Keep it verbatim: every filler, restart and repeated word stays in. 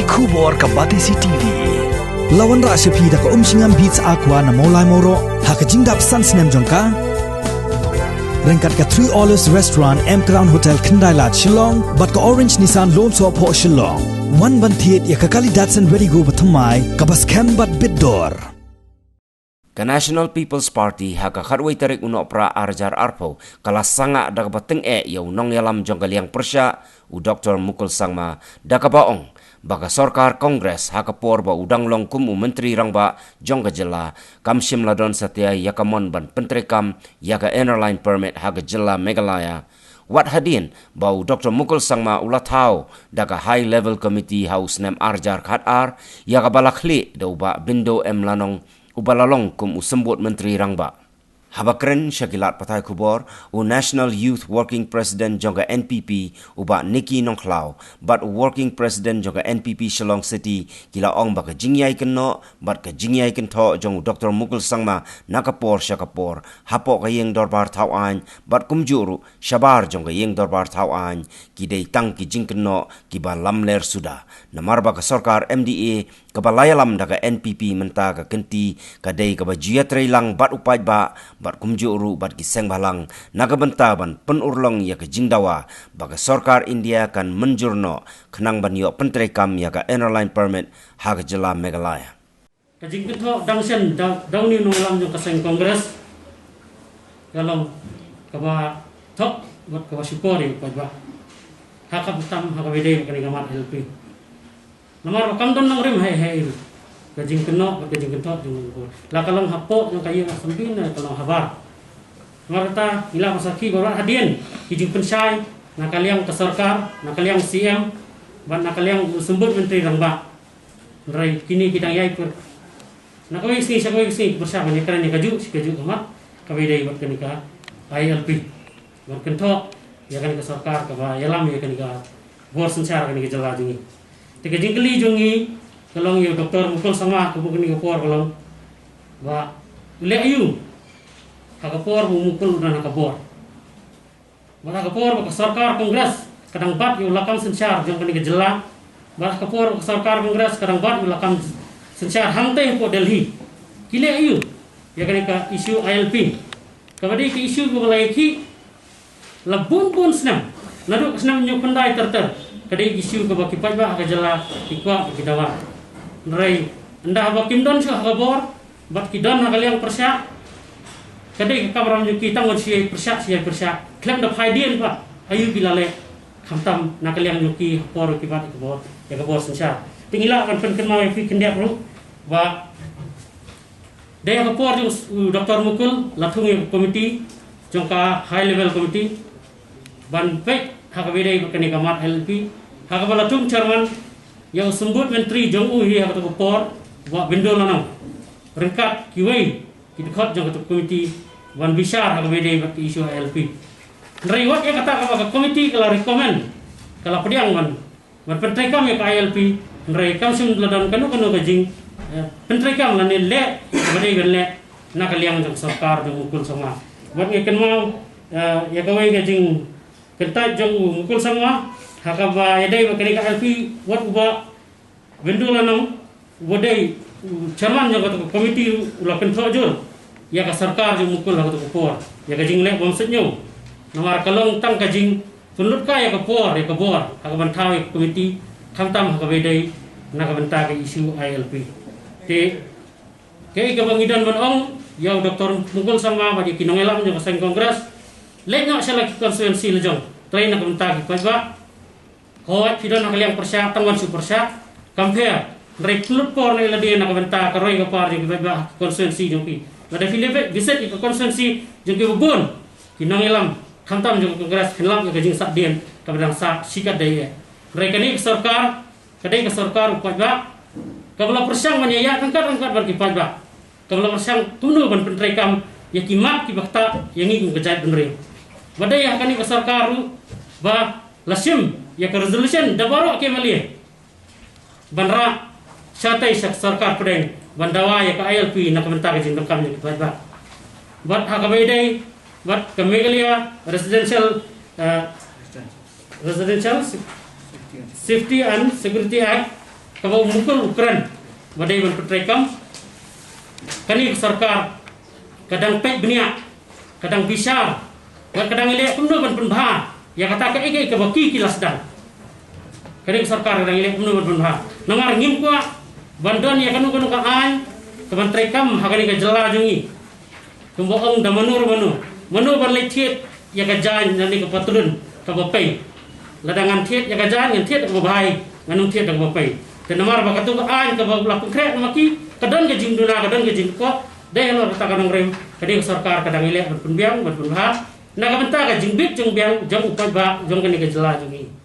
Khubor ka Batesi T V. La wanrah sha phi da ka Umshngam Beats Aqua na Mawlai Mawroh ha ka jingdap san snem jong ka. Ryngkat ka Three Olives Restaurant, M Crown Hotel, Khyndai Lad, Shillong, bad ka Orange Nissan Lone Soh Phoh, Shillong. Wan ban thied ïa ka kali Datsun Redi-GO bathymmai kaba skhem bad bit dor. Ka National People's Party ha ka khatwei tarik u Nohprah arhajar arphew ka la sangah da kaba tyngeh ïa u nongïalam jong ka liang pyrshah, u Doktor Mukul Sangma, da kaba ong ba ka sorkar Congress ha ka por ba u dang long kum u Myntri Rangbah jong ka jylla kam shym la don satia ïa ka mon ban pyntreikam ïa ka Inner Line Permit ha ka jylla Meghalaya. Wat hadien ba u Doktor Mukul Sangma u la thaw da ka High Level Committee ha u snem arhajar khatar, ïa kaba la khlieh da u Bah Bindo M Lanong, uba la long kum u Symbud Myntri Rangbah. Haba kren sha ki lad pathai khubor, u National Youth Working President jong ka N P P, u Bah Nicky Nongkhlaw, bad u Working President jong ka N P P Shillong City, ki la ong ba ka jingïai kynnoh bad ka jingïai kynthoh jong u Doktor Mukul Sangma na ka por sha ka por hapoh ka ïing dorbar thaw aiñ, bad kumjuh ruh shabar jong ka ïing dorbar thaw aiñ, ki dei tang ki jingkynnoh kiba lamler suda. Namar ba ka sorkar M D A kaba la ïalam da ka N P P mynta ka kynti ka dei kaba ju ïatreilang bad u paidbah, bad kumjuh ruh bad ki seng bhalang, na ka bynta ban pynurlong ïa ka jingdawa ba ka sorkar India kan mynjur noh khnang ban ïoh pyntreikam ïa ka Inner Line Permit ha ka jylla Meghalaya. Ka jingkynthoh dang shen da, da une u nongïalam jong ka seng Congress ka long kaba thok bad kaba shukor ïa u paidbah. Ha ka bynta, ha kaba ïadei bad kane ka mat I L P. Namar ba kam don nongrim haei haei ruh. Ka jingkynnoh bad ka jingkynthoh jong u, la ka long hapoh jong ka ïing assembly ne ka long habar. Namar kata ngi la ban sakhi ba wat hadien ki jingpynshai na ka liang ka sorkar, na ka liang C M, bad na ka liang u Symbud Myntri Rangbah. Hynrei kine ki dang ïai pyr, na kawei ka sngi sha kawei ka sngi ki pyrshah ban ïakren ïa kajuh shi kajuh ka mat kaba ïadei bad kane ka I L P. Ban kynthoh ïa kane ka sorkar kaba ïalam ïa kane ka bor synshar kane ka jylla jong ngi. Te ka jingkylli jong ngi ka long ïa u Doktor Mukul Sangma, ka bun kane ka por ka long ba u leh aiu ha ka por ba u Mukul u don ha ka bor. Bad ha ka por ba ka sorkar Congress ka dang bat ïa u lakam synshar jong kane ka jylla, bad ha ka por ba ka sorkar Congress ka dang bat ïa u lakam synshar hangtei hapoh Delhi, ki leh aiu ïa kane ka issue I L P, kaba dei ka issue kaba la ïakhih la bun bun snem, naduh ka snem hynñiewphew khyndai ter ter, ka dei ka issue kaba ki paidbah ha ka jylla ki kwah bad ki dawa. Hynrei ynda haba kim don shuh ha ka bor bad ki don ha ka liang pyrshah, ka dei ka kamram jong ki tang ban shu ïai pyrshah, shu ïai pyrshah khlem da phai dien pat aiu ki la leh, khamtam na ka liang jong ki ha ka por ki bat ïa ka bor, ïa ka bor synshar. Te ngi lah ban pynkynmaw ïa phi khyndiat ruh ba dei ha ka por jong u Doktor Mukul la thung ïa ka komiti jong ka High Level Committee ban peit ha kaba ïadei bad kane ka mat I L P, ha kaba la thung chairman ïa u Symbud Myntri jong u hi ha kato ka por, u Bah Bindo Lanong, ryngkat kiwei ki dkhot jong kato ka komiti ban bishar ha kaba ïadei bad ka issue I L P. Hynrei wat ïa kata kaba ka komiti ka la recommend, ka la pdiang ban ban pyntreikam ïa ka I L P, hynrei kam shym la don kano kano ka jing, eh, pyntreikam lane leh kaba dei ban leh na ka liang jong ka sorkar jong u Mukul Sangma. Bad ngi kynmaw, eh, ïa kawei ka jingkyntait jong u Mukul Sangma ha kaba ïadei bad kane ka I L P, wat u Bah Bindo Lanong, uba dei u chairman jong kato ka komiti, u la kynthoh jur ïa ka sorkar jong u Mukul ha kato ka por ïa ka jingleh bym suidñiew. Namar ka long tang ka jingpynlut kai ïa ka por, ïa ka bor ha kaban thaw ïa ka komiti, khamtam ha kaba ïadei na ka bynta ka issue I L P. Te kaei kaba ngi don ban ong ïa u Doktor Mukul Sangma bad ïa ki nongïalam jong ka seng Congress, leit noh sha la ki constituency la jong, trei na ka bynta ki paidbah. Hooid, phi don ha ka liang pyrshah, tang ban shu pyrshah, kam pher. Hynrei pynlut por na ka lade na ka bynta ka roi ka par jong ki paidbah ha ki constituency jong phi. Lada phi leit visit ïa ki constituency jong ki ba bun, ki nongïalam, khamtam jong ka Congress, phin lap ïa ka jingsahdien kaba dang sah shikatdei eh. Hynrei kane ka sorkar ka dei ka sorkar u paidbah, kaba la pyrshang ban ïaid ryngkat ryngkat bad ki paidbah, kaba la pyrshang kumno ban pyntreikam ïa ki mat kiba ktah ïa ngi kum ka jaitbynriew. Ba dei ha kane ka sorkar ruh ba la shim ïa ka resolution da baroh ki M L A ban rah shatei sha ka sorkar pdeng ban dawa ïa ka I L P na ka bynta ka jingdonkam jong ki paidbah. Bad ha kaba ïadei bad ka Meghalaya Residential, eh, Residential Safety and Security Act, kaba u mukul u kren ba dei ban pyntreikam. Kane ka sorkar ka dang peit bniah, ka dang bishar, bad ka dang ïaleh kumno ban pynbha ïa kata kaei kaei kaba ki ki la sdang. Kane ka sorkar ka dang ïaleh kumno ban pynbha. Namar ngim kwah ban don ïa kano kano ka aiñ ka ban treikam ha kane ka jylla jong ngi. Kumba ong da mano mano, mano ban leit thied ïa ka jaiñ lane ka patlun kaba pei. Lada ngan thied ïa ka jaiñ, ngan thied da kaba bha, ngan ym thied da kaba pei. Te namar ba katu ka aiñ kaba la pynkhreh ma ki ka don ka jingduna, ka don ka jingkot. Dei halor kata ka nongrim, ka dei ka sorkar ka dang ïaleh ban pynbiang, ban pynbha na ka bynta ka jingbit jingbiang jong u paidbah jong kane ka jylla jong ngi.